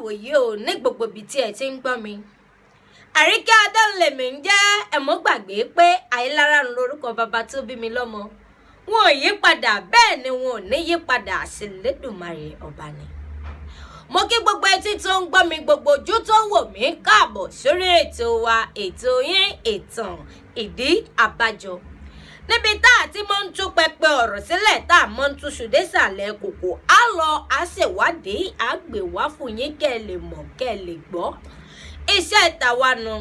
Ìwòyí o ní gbogbo ibi tí ẹ ti ń gbọ́ mi. Àríkẹ́ Adánlèmí ń jẹ́. Ẹ̀mọ́ gbàgbé pé Àìlára ń lorúkọ bàbá tó bí mi lọ́mọ. Wọn ò yí padà, bẹ́ẹ̀ ni wọn ò ní yí padà sí Lédùmarè ọba ni. Mo kí gbogbo etí tó ń gbọ́ mi, gbogbo ojú tó ń wò mí, káàbọ̀ sórí ètò wa, ètò yín, Ìtàn Ìdí Àbájọ, níbi tá a ti máa ń tú pẹpẹ ọ̀rọ̀ sílẹ̀, tá a máa ń túṣu désàlẹ̀ kòkò. Á lọ, á ṣèwádìí, á gbè wá fún yín kẹ́ ẹ lè mọ̀, kẹ́ ẹ lè gbọ́. Iṣẹ́ tàwa nu.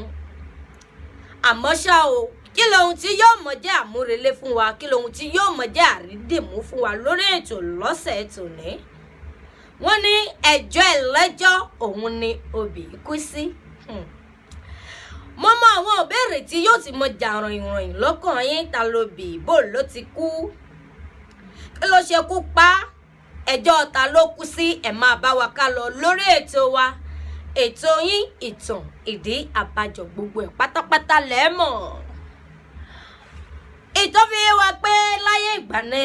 Àmọ́ ṣá o, kí lohun tí yóò mọ̀ jẹ́ àmúrelé fún wa? Kí lohun tí yóò mọ̀ jẹ́ àrídìmú fún wa lórí ètò lọ́sẹ̀ tòní? Wọ́n ní ẹjọ́ ẹlẹ́jọ́ òun ni obì kú sí. Mo mọ àwọn ìbéèrè tí yóò ti mọ jà ròyìnròyìn lọ́kàn yín. Ta ló bì? Bó ló ti kú? Kí ló ṣe kú pa? Ẹjọ́ ta ló kú sí? Ẹ̀ máa bá wa ká lọ lórí ètò wa, ètò yín, Ìtàn Ìdí Àbájọ. Gbogbo ẹ̀ pátápátá lẹ́ẹ̀mọ̀. Ìtàn fi yé wa pé láyé ìgbà ni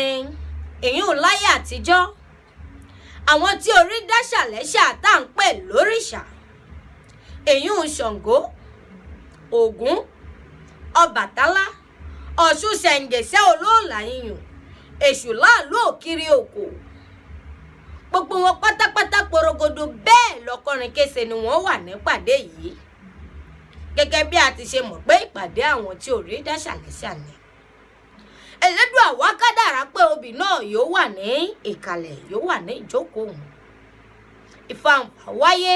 ìyún, láyé àtijọ́, àwọn tí orí dáṣà lẹ́ṣà tá à ń pè lóríṣà, èyún Ṣàngó, Ògún, Ọbàtálá, Ọ̀ṣun, Ṣẹ̀ǹgẹ̀ṣẹ̀, Olóòlà iyùn, Èṣù láàlú òkiri òkò, gbogbo wọn pátápátá porogodo bẹ́ẹ̀ lọ́kọrin kése ni wọ́n wà nípàdé yìí. Gẹ́gẹ́ bí a ti ṣe mọ̀ pé ìpàdé àwọn tí orí dáṣà lẹ́ṣà ni, Ẹlẹ́dùà wá kádàrá pé obì náà yóò wà ní ìkàlẹ̀, yóò wà ní ìjókòó òun. Ìfàǹfà wáyé.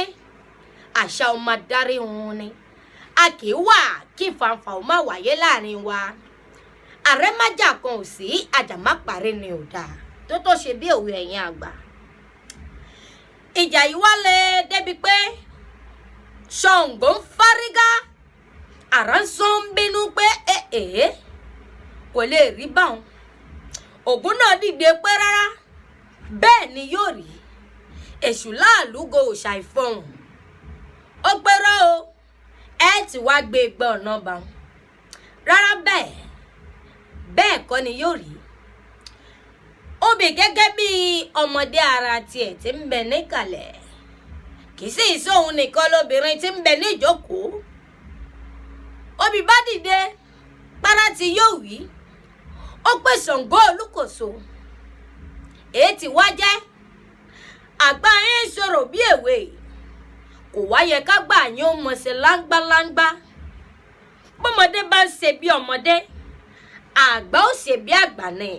Àṣà ọmọ adarí òun ni a kì í wà kí ìfàǹfà ó má wáyé láàrin wa. Àrẹ́májà kan ò sí, àjàmáparí ni ò dáa tó tó ṣe bí òwe ẹ̀yìn àgbà. Ìjà yìí wá lé débi pé Ṣàngó ń fárígá, Àránṣán ń bínú pé èè kò lè rí báwọn. Ògún náà dìde pé rárá, bẹ́ẹ̀ ni yóò rí. Èṣù láàlúgo òòṣà ìfọhùn, ó péré o, ẹ ti wá gbé gbọ́ ọ̀nà bá wọn. Rárá, bẹ́ẹ̀ bẹ́ẹ̀ kọ́ ni yóò rí. Obì gẹ́gẹ́ bí ọmọdé ara tiẹ̀ tí ń bẹ níkàlẹ̀, kì í sì sóhun nìkan lóbìnrin tí ń bẹ níjókòó. Obì bá dìde para tí yóò wí, ó pè Ṣàngó Olúkòso, èyí tí wá jẹ́ àgbà yín sọ̀rọ̀ bí èwe, kò wáyẹ ká gbà yín ó mọ̀ọ́sẹ̀ láńgbáláńgbá. Bọ́mọdé bá ń ṣe bí ọmọdé, àgbà ó ṣe bí àgbà ni.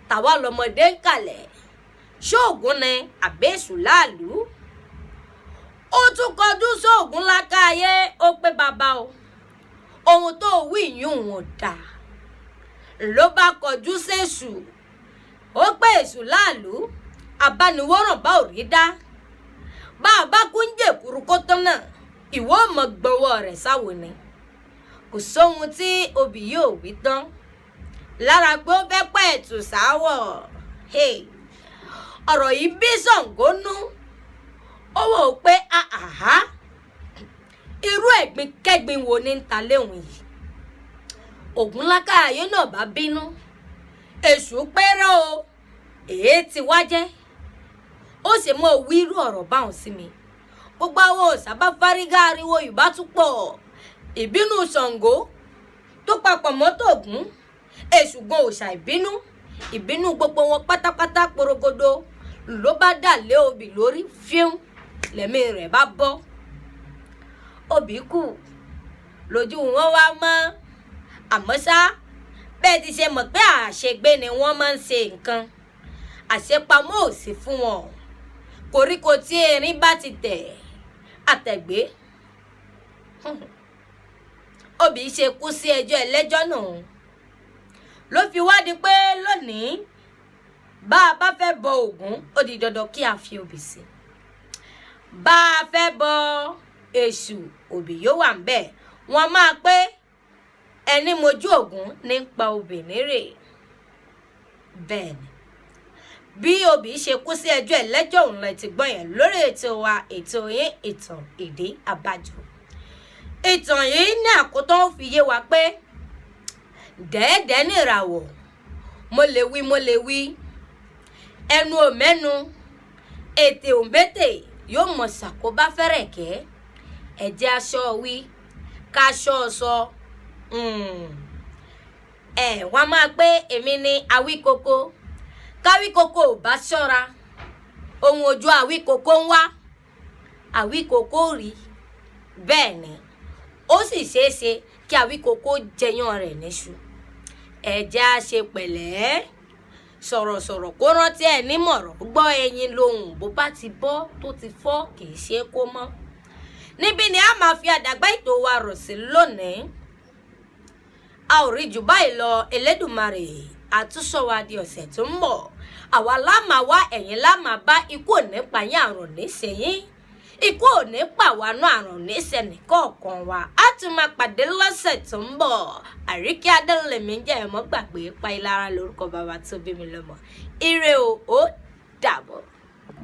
Tàwa lọmọdé ń kalẹ̀, ṣóògùn ni àbẹ́sù láàlú? Ó tún kọjú sóògùn lákàáyé, ó pé bàbá o, ohun tó wí yún ò dáa. Ló bá kọjú sẹ́sù, ó pé èṣù láàlú, abániwọ́ràn bá ò rí dá, bá a bá kú ń jèkúrú kó tán náà, ìwọ ò mọ gbọ́wọ́ rẹ̀ sáwo ni. Kò sóhun tí obì yóò wí tán lára pé ó fẹ́ pẹ̀tù sáwọ̀. Ọ̀rọ̀ yìí bí Ṣàngó nú. Ó wò ó pé àhá, irú ẹ̀gbin kẹ́gbin wo ní ń ta léhùn yìí? Ògúnlákàyé náà bá bínú. Èṣù pẹ́rẹ́ o, èé ti wá jẹ́ ó sì mọ wíru ọ̀rọ̀ báwọn sí mi. Gbogbo àwọn òòṣà bá fárígá, ariwo ìbá tún pọ̀. Ìbínú Ṣàngó tó papọ̀ mọ́ tògún, Èṣù gan òòṣà ìbínú, ìbínú gbogbo wọn pátápátá porogodo ló bá dà lé obì lórí fíún, lẹ́mí rẹ̀ bá bọ́. Obì kù lójú wọn wá mọ́. Àmọ́ ṣá, bẹ́ẹ̀ ti ṣe mọ̀ pé àṣegbé ni wọ́n máa ń ṣe nǹkan, àṣepamọ́ ò sí fún wọn. Koríko tí erin bá ti tẹ̀ àtẹ̀gbé. Obì ṣe kú sí ẹjọ́ ẹlẹ́jọ́ náà ló fi wá di pé lónìí, bá a bá fẹ́ bọ Ògún, ó di dandan kí a fi obì sí. Bá a fẹ́ bọ Èṣù, obì yóò wà ńbẹ̀. Wọ́n máa pé ẹni mojú Ògún ní pa obì nírè. Bẹ́ẹ̀ ni bí obì ṣe kú sí ẹjọ́ ẹlẹ́jọ́ òun lẹ ti gbọ́ yẹn lórí ètò wa, ètò yín, Ìtàn Ìdí Àbájọ. Ìtàn yìí ní àkótán, ó fi yé wa pé dẹ́ẹ̀dẹ́ nìràwọ̀. Mo lè wí, mo lè wí, ẹnu ò mẹ́nu, ètè ò mẹ́tè. Yóò mọ̀ ṣàkóbá fẹ́rẹ̀kẹ́. Ẹ̀jẹ̀ aṣọ wí káṣọ sọ. Ẹ wọ́n máa pé èmi ni Awíkoko. Káwíkoko ò bá ṣọ́ra, ohun ojú Awíkoko ń wá, Awíkoko rí. Bẹ́ẹ̀ ni, ó sì ṣeé ṣe kí Awíkoko jẹyàn rẹ̀ níṣu. Ẹ jẹ́ á ṣe pẹ̀lẹ́. Sọ̀rọ̀sọ̀rọ̀ kó rántí ẹ̀ nímọ̀ràn gbọ́. Ẹyin lohùn, bó bá ti bọ́ tó ti fọ́, kì í ṣe é kó mọ́. Níbí ni a máa fi àdàgbà ètò wa rọ̀ sí lónìí. A ò rí jù báyìí lọ. Elédùmarè àtúnṣọ wa di ọ̀sẹ̀ tó ń bọ̀. Àwa láàmà wá, ẹ̀yin láàmà bá. Ikú ò ní pa yín, àrùn ní ṣe yín. Ikú ò ní pa wá náà, àrùn ní ṣẹnìkọ̀ọ̀kan wa. Á tún máa pàdé lọ́sẹ̀ tó ń bọ̀. Àríkí Adélèmí jẹ́. Ẹ̀mọ́ gbàgbé Páìlára lórúkọ bàbá tó bí mi lọ́mọ. Ire o, ó dàbọ̀.